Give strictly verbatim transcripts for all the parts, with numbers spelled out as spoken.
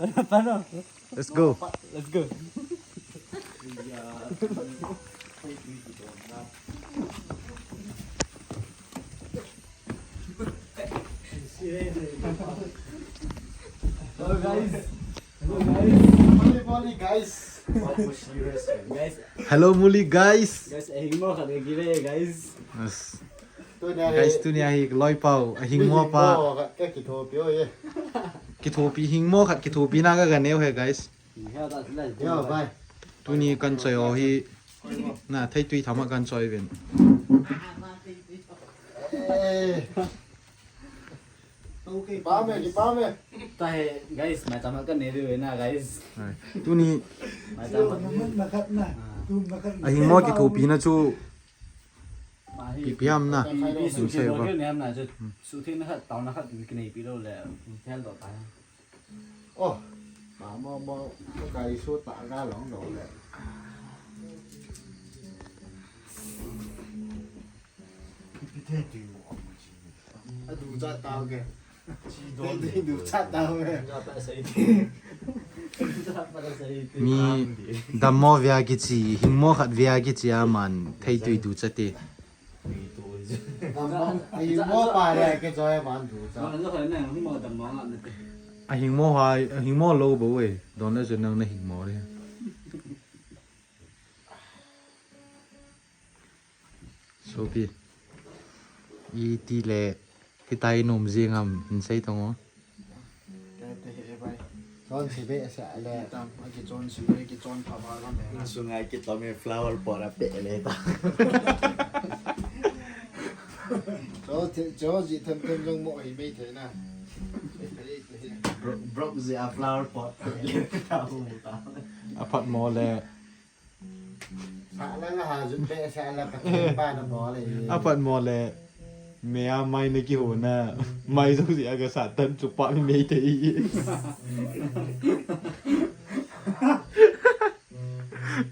Let's go. Let's go. Hello, guys. Hello, guys. Hello, guys. Hello, Muli, guys. Guys. Hello, Muli, guys. Guys, ahingmo khat kagile, guys. Yes. Guys, tunia hi loipau, ahingmo pa. Ahingmo khat kakithopi, oh, yeah. Kithopi, hingmo khat kithopi na kaganeo he, guys. Yo, bye. Tuni kanchoi ho hi. Na, theitui thama kanchoi ven. Eh. Kipa me, kipa me. Tahe, guys, mai tama kanei diu na, guys. Hai. Tuni. Mai tama. Naman nakat na. Ah. Tum nakat na. Ahingmo kithopi na chu. Ipi ham na? Ipi suhthei ba? Suhthei na khat, tao na khat, kineipi lou le, fel doh tai. Oh, ma, ma, ma, ma kai su ta ga long doh le. Ipi thei tui mo. Adu cha tao ke. Mi dammo vea kichi, hingmo khat vea kichi a man theitui ducha te. Ahingmo pa le kichoi man ducha. Ahingmo hai, ahingmo lou bou e. Don le chu nang nahingmo le. Sopi. Iti le kitai nom jing ham, hin sei tong o. Chonse behseh le. Tam, akichonse, akichon pha pha le. Sunga kitom e flower pot a pe le ta. Cho, cho ji them them jong mo hi mei thei na. Broke, broke ji a flower pot pe le ta mu ta. Aphat mo le. Sa la nga ha jun pe sa la Pathen pa na mo le. Aphat mo le. Mea mai na kihona. Mai jouse a kasat tan chu pa mi mei thei.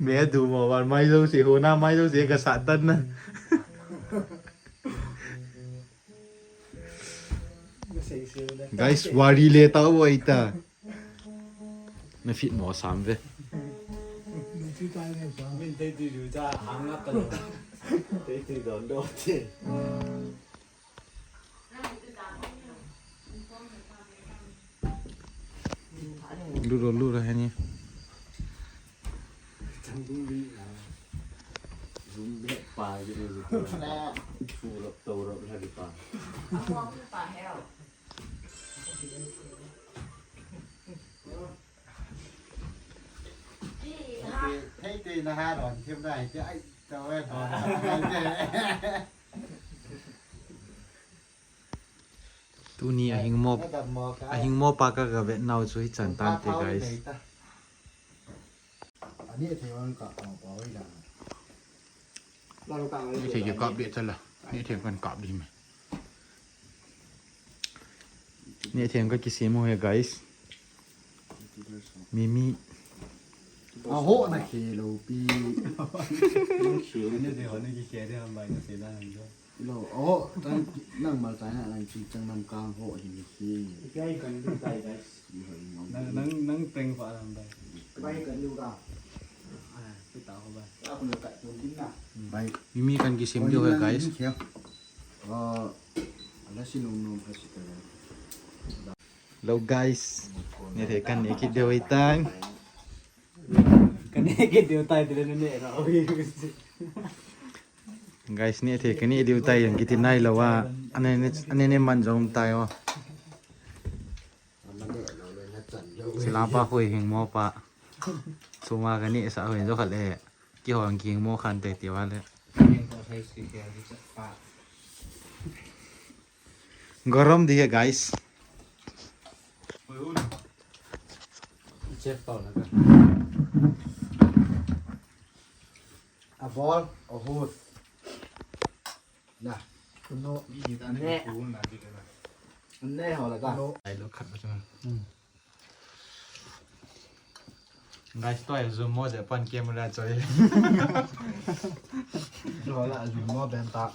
Mea du mo van mai jouse hona mai jouse a kasat tan na. Guys, wari le ta o ita. Na fit mo sam ve. Min theitui du cha hang na ta. Theitui don do te. Lu ro, lu ro, hani. Zoom back pa, you know, zoom back. Full up, tower up, lagi pa. Hei, te na ha ron, thim na, te ai, te ai, ron, te. Tuni ahingmo, ahingmo pa ka ga vet nau chu hichan tan te, guys. Ani thei wan ka pa pa oi la. Ni thei kikap di tala. Ni thei kan kap di me. Ni thei ka kisem u he, guys. Mimi. Aho na khe lo pi. Ni thei ni ki khe de mai na se na jo. Lo, oh, tan nang mal tai na nang ching chang nam kang ho hi ni hi. Ipi ai kan lu tai, guys. Nang, nang, nang teng fa lam bai. Bai kan lu ka. Ah, pi ta ho bai. Aku le kai pun din na. Bai. Mimi kan kisem diu he, guys. Ah, ala si nung nung ka si ta. Hello, guys. Ni thei kan ni kit diu tai. Kan ni kit diu tai, diu ni na. Guys, ni thei kan ni diu tai, yang kiti nai lo wa. Ane ne, ane ne man jong tai o. Sila pa hui hing mo pa. Suma kan ni sa hui jo khat le. Kihong kihing mo khan te ti vale. Garam di hai, guys. Chef tau na ka. A ball, a hood. Na. Kuno. Ne. Ne ho la ka. Ai lo khat ba chang. Guys, tua zoom mo je pan camera choi. Tua la zoom mo ben ta.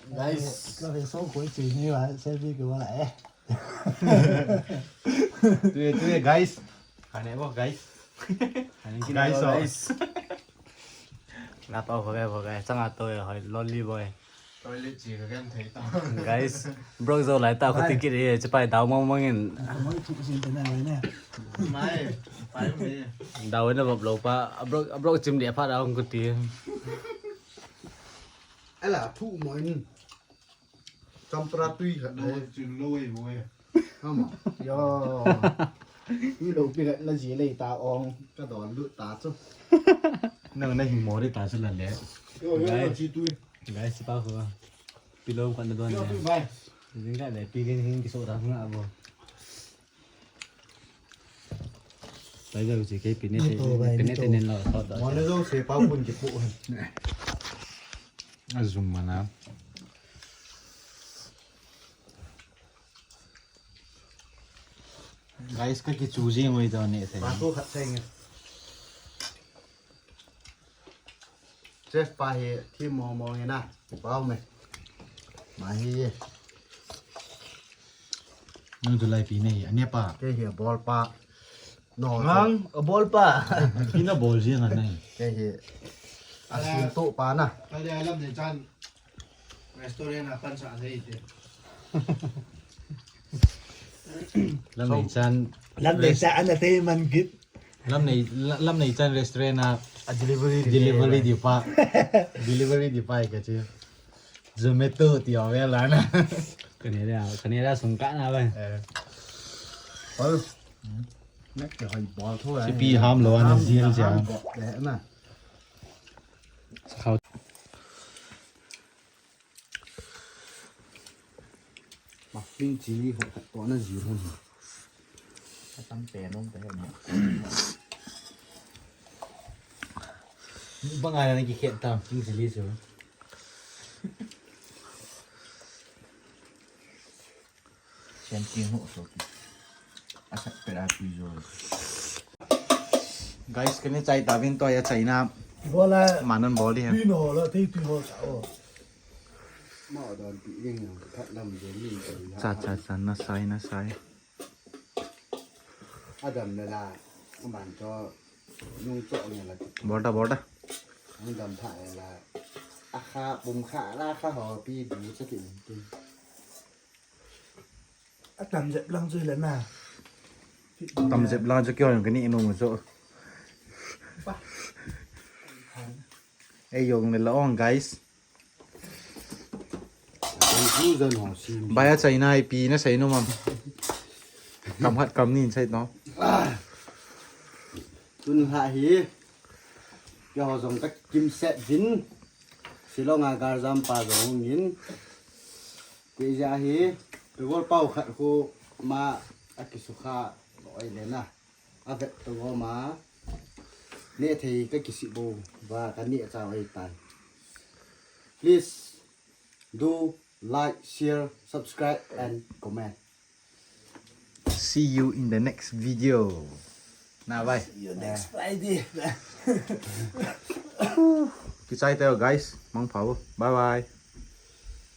Guys, ka ve so koi chi ni wa selfie ke wa eh. Tui, tui, guys. Kane bo, guys. Kane kine guys, bo, oh, guys. Napa ho gai, ho gai. Changa to e, hoi, lonely boy. Toilet chi ka gen thei ta. Guys, broke zo lai ta, ko ticket e, chipai dau mong mong in. Moi thu sin te na lai ne. Mai, pai mi. Dau na bop lo pa, broke, broke chim dia pha dau ko ti. Ala thu mo in. Champra tui khat. Lo chin lo ei mo e. Hama. Yo. Ni lo pi khat la ji lei ta ong. Ka don lut ta chu. Nang na hing mo de ta chu la le. Yo, yo, yo, chi tui. Guys, pa ko. Pillow kan don. Yo, ne. Tui bai. Jing ka le pi gen hing ki so da nga bo. Pai jao chi kei pine te, pine te nen lo, thot da. Mole jo se pa kun ki pu. A zum mana. Guys, ka ki chu jing oi da ne te. Pa tu khat sai nge. Chef pa hi thi mo mo nge na. Pau me. Ma hi ye. Nang tu lai pi nei, ane pa. Kei hi bol pa. No. Nang, bol pa. Pi na bol jing a nei. Kei hi. A sin to pa na. Ka le lam ne chan. Restaurant a pan sa sei te. Lam nei chan. Lam nei chan ana te man kit. Lam nei, la-, lam nei chan restaurant a. A delivery, delivery di pa. Delivery di pa ka chi. Zomato ti o ve la na. Kane da, kane da sung ka na ba. Eh. Ol. Nek ke hoi bol tho. Si pi ham lo ana zil ja. Na. Sa khau. Mafin chili ho khat to na ji hon. Atam pe nom pe na. Bang ai na ki khet tam pink chili chu. Chen ki ho so ki. Asak pe ra pi jo. Guys, kani chai ta vin to ya chai na. Bola. Manan bol di ha. Pi no la, tei pi ho sa o. Ma don pi ring yang khat lam de ni. Cha, cha, cha, na sai, na sai. Adam le la, aman cho, nung cho ne la. Bol da, bol da. Adam tha le la. A kha, bum kha, la kha ho pi du cha ti. Atam jep lang chu le na. Tam jep lang chu kyo kani inu mu chu. Ei jong le la ong, guys. Bai a chai nai pi na sei nu mam. Kam hat kam nin sei no. Tun ha hi. Kyo jong ka kim set jin. Shillong a gar jam pa jong in. Kei ja hi, pegol pau khat khu ma a kisukha loi le na. A vet to go ma. Ne thei ka kisi bo, ba ka ne cha oi tai. Please do like, share, subscribe and comment. See you in the next video. Na bye. See you next Friday. Kichai teo guys, mang pau. Bye bye.